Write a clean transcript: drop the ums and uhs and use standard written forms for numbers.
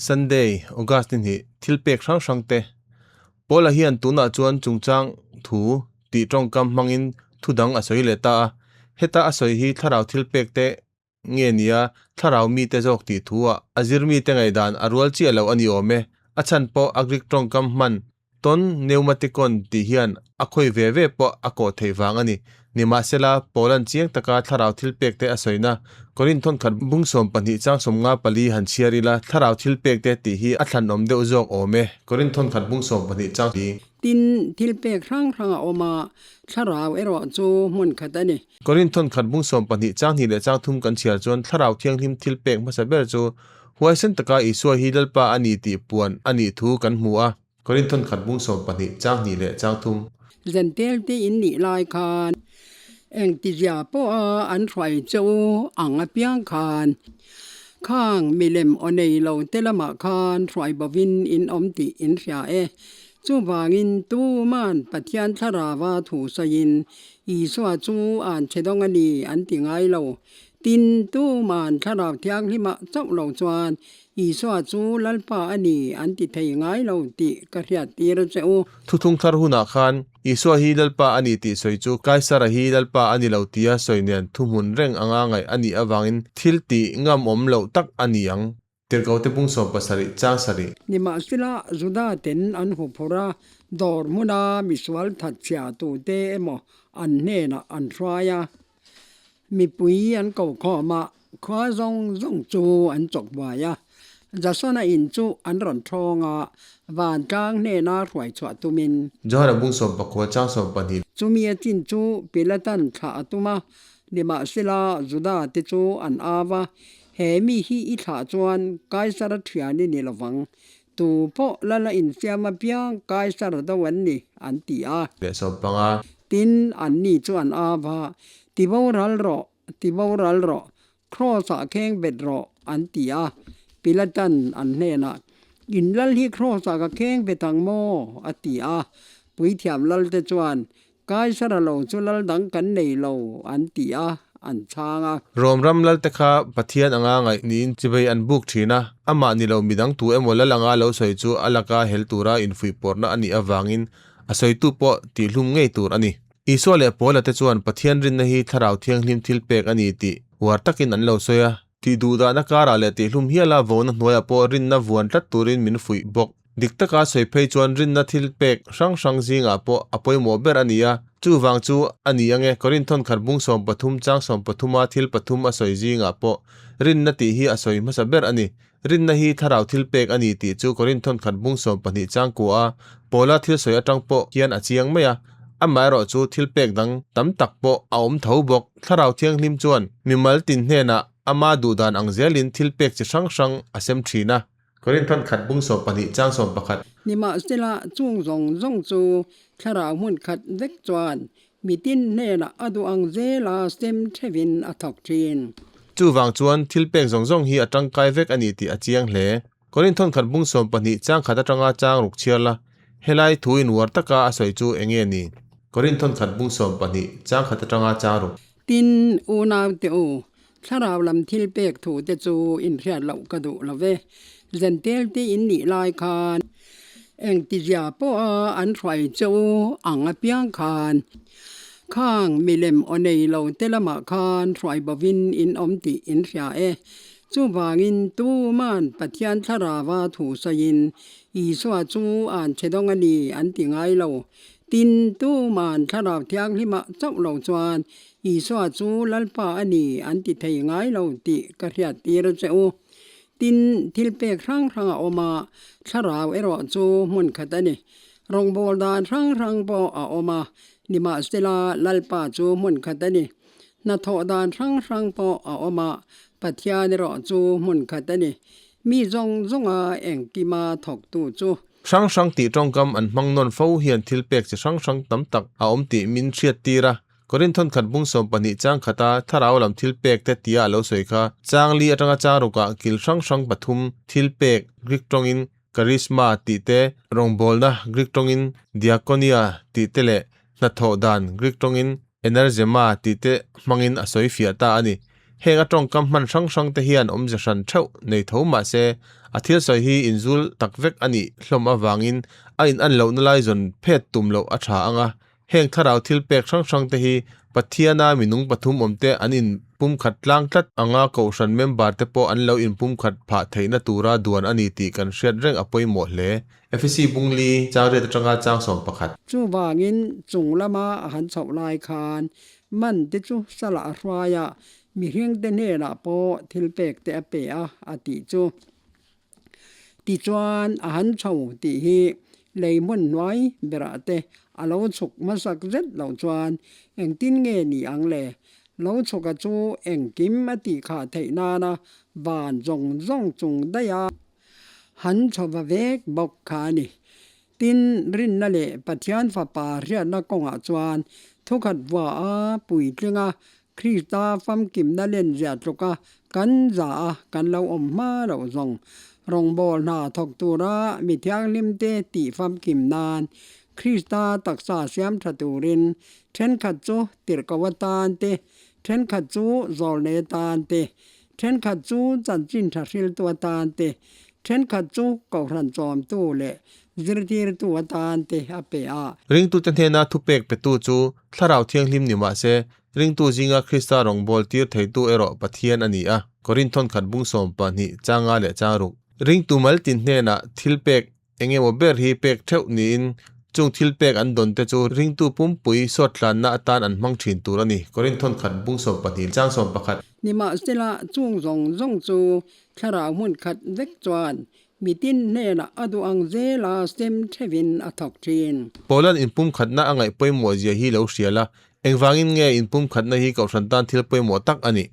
Sunday, August ni hnih, thil pek hrang hrang te. Paula hian tunah chuan chungchang thu tih tawngkam hmangin thu dang a sawi leh ta a. Heta a sawi hi thlarau thil pek te nge nia thlarau mite zawk tih thu ah a zir mite ngaihdan a rual chiah lo a ni awm e. A chhan pawh a Greek tawngkam hman Ton pneumatikon tih hian a khawi ve ve pawh a kawh theih vang a ni. Nimahsela, Paula'n chiang taka thlarau thilpek te a sawina Korinth thawnkhat bung 12 chang 54 han chhiar ila, thlarau thilpek te tih hi a thlanawm deuh zawk awm e. Korinth thawnkhat bung 12 chang li. Tin, thilpek hrang hrang a awm a, thlarau erawh chu hmun khat a ni. Korinth thawnkhat bung 12 chang hnih leh chang thum kan chhiar chuan thlarau thianghlim thilpek hmasa ber chu huaisen taka Isua hi Lalpa a ni tih puan a nih thu kan hmu a. Korinth thawnkhat bung 12 chang hnih leh chang thum. Zentel te in nih lai khan engtizia pawha an hruai che u ang apiang khan khang milem aw nei lo te lamah khan hruai bovin in awm tih in hria e. Chuvangin tuman Pathian thlarava thu sawiin Isua chu an che dawng a ni an ti ngai lo. Tin, tuman thlarau thianghlimah chauh lo chuan Isua chu Lalpa a ni an ti thei ngai lo tih ka hriat tir a che u. Thuthung thar hunah khan Isua hi Lalpa a ni tih sawi chu Kaisara hi Lalpa a ni lo tia sawi nen thuhmun reng anga ngaih a nih avangin thil tih ngamawm loh tak a ni ang. Tirhkohte bung 70 chang sarih. Nimahsela, Juda ten an hu phur a, dawr hmuna misual thatchhia tute emaw an hnenah an hruai a. Mipui an ko khawm a, khua zawng zawng chu an chawk buai a. Jasona in chu an rawn thawng a, vantlang hnena hruai chhuah tumin. Johana bung 19 chang 12. Chumi a chin chu Pilatan thlah a tum a, nimahsela Juda te chu an au a, He mi hi i thlah chuan Kaisara thian i ni lovang. Tu pawh lala infiam apiang Kaisara do an ni, an ti a. Leh 15. Tin, anni chu an av a, Ti boral rawh, ti boral rawh, Kraws-ah kheng bet rawh, an ti a. Pilatan an hnenah, In lal hi Kraws-ah ka kheng bet ang maw? a ti a. Puithiam lalte chuan, Kaisara lo chu lal dang kan nei lo, an ti a, an chhang a. Rom ram lalte kha Pathian anga ngaih niin chivei an buk thin a, amah ni lo midang tu emaw lal anga lo sawi chu a laka hel tura infuihpawrhna a nih avangin a sawitu pawh tihhlum ngei tur a ni. Isua leh Paula te chuan Pathian rinna hi Thlarau Thianghlim thil pek a ni tih uar takin an lo sawi a. Tih duhdahna karah leh tihhlum hiala vona hnuaiah pawh rinna vuan tlat turin min fuih bawk. Dik taka sawi phei chuan rinna thil pek hrang hrang zingah pawh a pawimawh ber a ni a, chuvang chu a ni ange Korinthon khat bung 13 chang 13 a thil pathum a sawi zingah pawh rinna tih hi a sawi hmasa ber a ni. Rinna hi thlarau thil pek a ni tih chu Korinthon khat bung 12 chang kua a Paula thil sawi atang pawh hian a chiang mai a, amaherawh chu thil pek dang tam tak pawh a awm tho bawk. Thlarau Thianghlim chuan mimal tin hnenah ama duhdan ang zelin thil pek chi hrang hrang a sem thin a. Korinthon khat bung 12 chang 11. Nimahsela, chung zawng zawng chu thlarau hmun khat vek chuan mitin hnenah a duh ang zela sem theuhin a thawk thin. Chuvang chuan thil pek zawng zawng hi a tangkai vek a ni tih a chiang hle. Korinthon khat bung 12 chang khat atanga chang ruk chhiar la, helai thu in uar taka a sawi chu eng nge ni? Korinthon khat bung 12 chang khat atanga chang ruk. Tin, unaute u, Thlarau lam thil pek thu te chu inhriat loh ka duh lo ve. Zentel te in nih lai khan engtizia pawha an hruai che u ang apiang khan khang milem aw nei lo te lamah khan hruai bovin in awm tih in hria e. Chuvangin tuman Pathian thlarava thu sawiin Isua chu an che dawng a ni an ti ngai lo. Tin, tuman thlarau thianghlimah chauh lo chuan Isua chu Lalpa a ni an ti thei ngai lo tih ka hriat tir a che u. Tin, thil pek hrang hrang a awm a, thlarau erawh chu hmun khat a ni. Rawngbâwl dan hrang hrang pawh a awm a, nimahsela Lalpa chu hmun khat a ni. Hnathawh dan hrang hrang pawh a awm a, Pathian erawh chu hmun khat a ni. Mi zawng zawnga engkima thawktu chu. Hrang hrang tih tawngkam an hmang nawn fo hian thil pek chi hrang hrang tam tak a awm tih min hriat tir a. Korinthon khat bung 12 chang khata thlarau lam thil pek te tia a lo sawi kha, chang li atanga chang rukah kil hrang hrang pathum thil pek, Greek tawngin charisma tih te, rawngbawlna, Greek tawngin diakonia tih te leh hnathawh dan, Greek tawngin energema tih te hmangin a sawi fiah ta a ni. Heng a tawngkam hman hrang hrang te hian awmze hran theuh nei tho mah se, a thil sawi hi inzul tak vek a nih hlawm avangin a in an lohna lai zawn phet tum loh a tha ang a. Heng thlarau thil pek hrang hrang te hi Pathiana minung pathum awm te an in pumkhat tlang tlat anga kohhran member te pawh an lo in pumkhat phah theihna tura duan a ni tih kan hriat reng a pawimawh hle. Efesi bungli chang riat atanga chang 11. Chuvangin chung lama a han chhoh lai khan man te chu salah a hruai a, mihring te hnenah pawh thil pek te a pe a, a tih chu. Tichuan a han chho tih hi lei hmun hnuai berah te a lo chhuk hmasak zet loh chuan engtin nge ni ang le? Lo chhuka chu engkim a tih khah theih nana van zawng zawng chung daih a han chho va vek bawk kha a ni. Tin, rinna leh Pathian Fapa hriatna kawngah chuan thukhat vua a puitling a, Krista famkimna lenziah tluka kan za a kan lo awm hma loh zawng. Rawngbâwl hna thawk tura mi thianghlimte tih famkim nan Krista taksa siam ṭha turin ṭhenkhat chu tirhkoh atan te, ṭhenkhat chu zawlnei atan te, Thenkhat chu chanchin tha hriltu atan te, thenkhat chu kohhran chawmtu leh zirtirtu atan te a pe a. Ringtute hnena thupek petu chu Thlarau Thianghlim ni mah se, ringtu zinga Krista rawngbâwl tir theitu erawh Pathian a ni a, Korinthon khat bung 12 changa leh chang ruk. Ringtu maltin hnenah thilpek Eng emaw ber hi pek theuh niin chung thil pek an dawn te chu ringtu pumpui sawt tlanna atan an hmang thin tur a ni. Korinthon khat bung 12 chang 11. Nimahsela chung zawng zawng chu thlarau hmun khat vek chuan mitin hnenah a duh ang zela sem theuhin a thawk thin. Paulan inpumkhatna a ngaih pawimawh zia hi lo hria la, engvangin nge inpumkhatna hi kohhran tan thil pawimawh tak a nih?